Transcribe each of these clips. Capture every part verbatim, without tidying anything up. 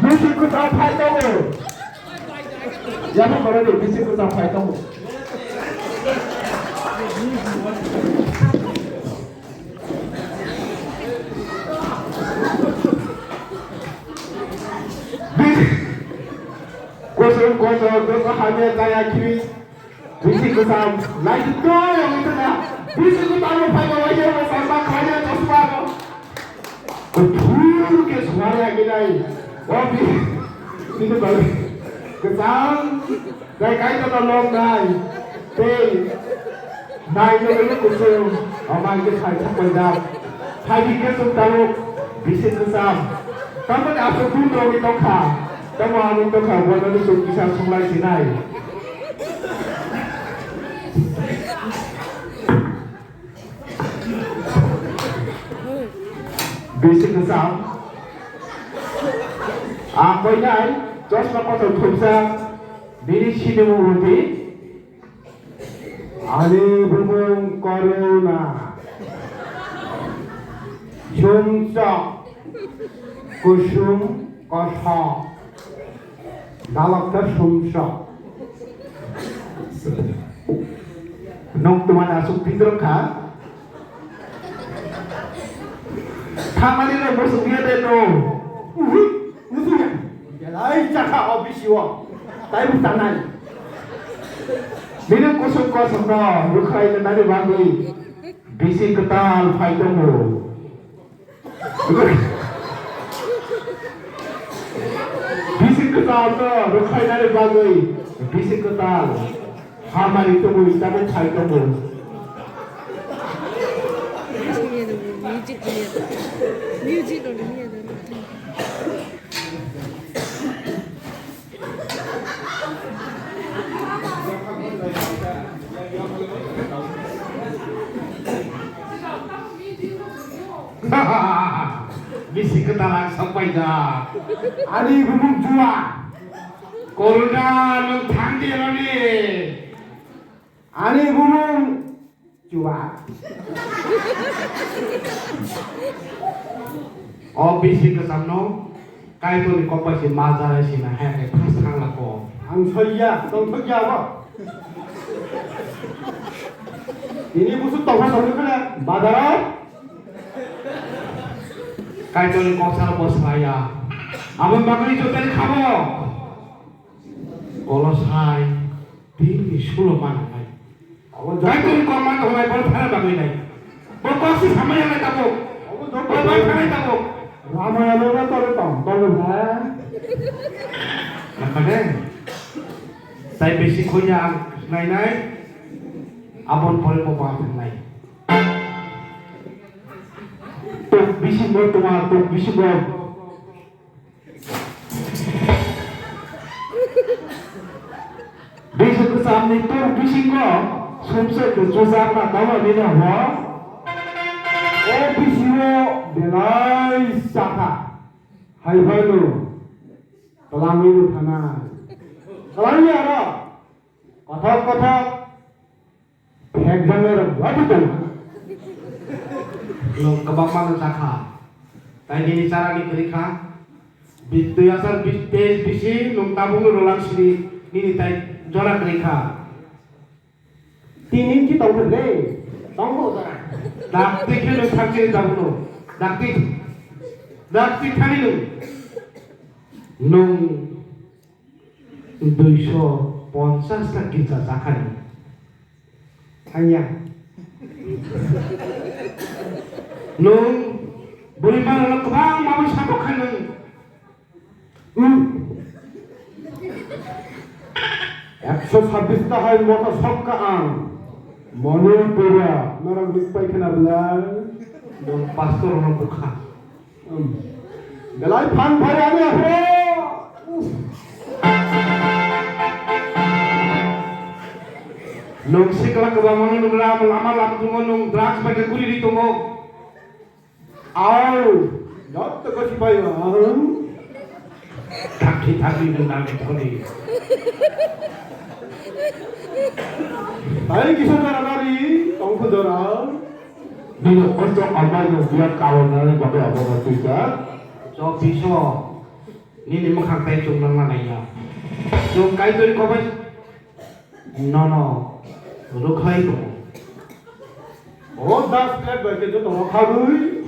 Bisi kwcham phai tongo. Yabo koro de bisi kwcham phai tongo. Kosong kosong dosa hamya kaya kiri. Bisi kwcham, naitugwi tongna. Bisi kwcham no phaiba waisa bo samba khanya chosma no. Kuthur khe suari aginai. O bi-, bini bagwi kwcham, tei Kaitorno lobnai. Tei naino lwlwk kusung, o man khe phai thangbai jak. Phaidi khe chwng tabuk bisi kwcham. Tamoni aswk dun rogwi tongkha. Tamo ani tongkha, bono ni chwng kisa sunglai sinai. Bisi kwcham. Ang koinai chosma kotor thumsa, bini sinimung rwdi. Ani bumung Koruna. Sumsok. Kusum kosok. Dalok ta sumsok. Nok tumani aswk pindrok kha. Thamani no muchung ya de no. Uhu, muchung ya. Belai chakha o bisi o. Tai bu tanai. Bini kusuk kosok no rwkhlai nani bagwi bisi kwtal phai tongo. Bisi kwtal no rwkhlainani bagwi bisi kwtal hamari tongwi tabuk phai tongo. Music, music, music. Bisi kwtal ang sok paijak. Ani bumung Jua. Koruna, nwng thang di roni. Ani bumung Chuba. O bisi kwcham no Kaitor ni kok bai se ma jara sina hai hai thas thang lako. Ang soiya, tong thokya abo. Ini busuk tong thokya khana bazar o. Kaitor ni kok sar bo saya. Abo bagwi jotani khabo. Kolosai. Bini sulo mananai. Abo Kaitorni kok ma tongnai, bo phara bagwi nai. Bo kok si samai yanai tabuk. Abo jotto bo bai phanai tabuk. Ramayana no tole tong, tole ha. Nakade. Tai bisi khoya ang nainai. Abon pore bo ba phanai. Tok bisi mo toma, tok bisi bo. Bisi kwchamni tor bisingo sumsok de chujakna tamo nini habo. O bisingo belai chakha. Hai phano twlangwi bo thanai. Twlangwi aro kothok kothok. Phekjaknai rok wadi tong. Nwng kwbangma no chakha. Tai nini charani kwrwi kha. Bi-, dui hajar bis, teis bisi nwng tabukno rolang sini nini tai jora kwrwi kha. Tini ki tong thok le. Tong bo jora. Dakti khe nwng thang chini tabukno. Dakti. Dakti thani nwng. Nwng Duiso ponchas ta girja jakhani. Hanya. Nwng bwrwi mano kwbang mabwi satok kha nwng. Hmm. Ekso sabbish ta hai moto sokka ang. Moni pura norok lik pai khna bla. Nwng pastor rok bukha. Belai phan phai ani aphro. Nwng sikla kwbangmano nwng ram lama lam tongo, nwng drugs bai khe guri ri tongo. Au, jotto gosi pai ang. Thakthi thakthi nwng nang thoni. Tai kisa jora nari, tongkhu jora. Bini ortho amai no biya karon nani bagwi abo no twijak. To piso nini mwkhang tai chwng nang nai ya. Chwng Kaitorni kok bai nono rwkhlai tongo. O das plate bai khe joto rok khabwi.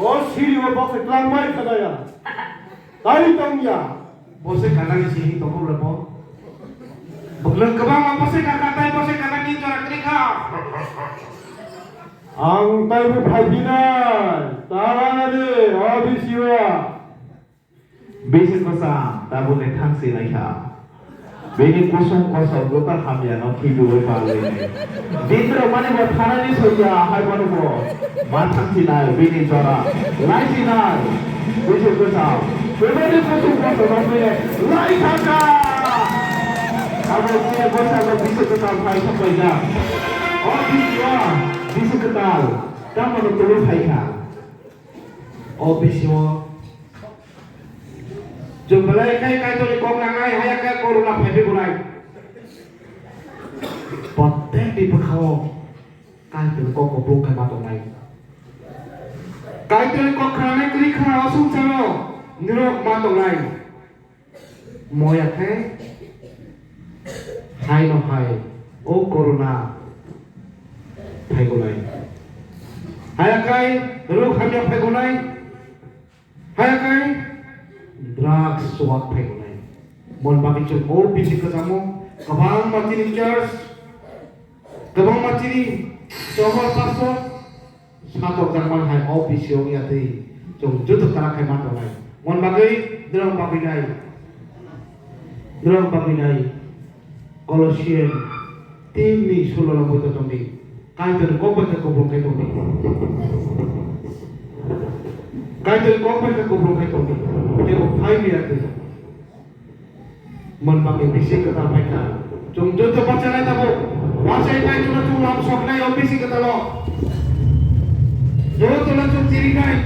O siri o box twlang bai khada ya. Tai tong ya. Bo se kanani siri tongkol rebo. Bwklwng kwbangma bo se kaka tai bo se kanani jora kwrwi kha. Ang taibo phaiphinai, ta de, o bisi o. Bisi kwcham, tabukni thangsi naikha. Bini kusung kosok doka hamyano khibiwi palwi. Bini rok mani bo thanani soya, hai mani bo. Ma thangsinai, bini jora. Laisinai. Bisi kwcham. Bini kusung kosok rok bini lai thangkha. Abo bini bwskango bisi kwcham hai sokbaijak. O bisi o, bisi kwtal. Tamo no tulu phaikha. O bisi o. Chwng belai khai Kaitorni kok nangnai, haya khe corona phaiphai bolai. Protekni bwkhao Kaitorni kok kuplung khai ma tongnai. Kaitorni kok khnanai kwrwi khna o swngcharo norok ma tongnai. Moya khe hai no hai o corona phaigonai. Haya khai rok hamya phaigonai. Haya khai drugs chuwak phaigonai. Mon bagwi chwng o bisi kwchamo kwbangma chini church, kwbangma chini chobor pastor, satok jakmani hai o bisi o ya twi chwng joto kara khai ma tongnai. Mon bagwi, drong bagwi nai. Drong bagwi nai. Colossian tin ni sulo no boito tongdi. Kaitor kok bai khe kuplung khai tongdi. Kaitor kok bai khe kuplung khai tongdi. Tebo phai ya twi. Mon bagwi bisi kwtal phaikha. Chwng joto bachanai tabuk. Bachai pai tongna chwng lam soknai o bisi kwtalo. Joto no chwng chirinai.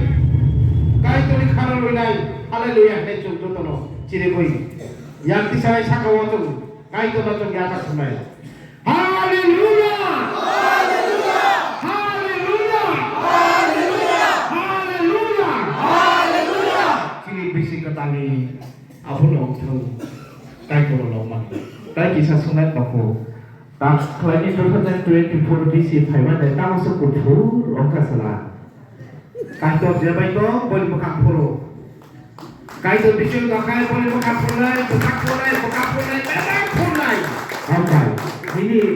Kaitorni khana loinai. Hallelujah hinwi chwng joto no chirigwi. Yang tisanai saka o chwng Kaitor no chwng yacha khumnai. Hallelujah! Hallelujah! Hallelujah! Chini bisi kwtalni Abono wngthung, Kaitorno lobmani. Tai kisa swngnai tongo, ta khlaini two thousand twenty-four bisi phaimani tamo se kuphur wngkha sala. Kaitor jebai tong, boni bwkhak phuru. Kaitor bisingo tongkha, boni bwkhak phurunai, bwkhak phurunai, bwkhak phurunai, bebak phurunai. Hambai. Nini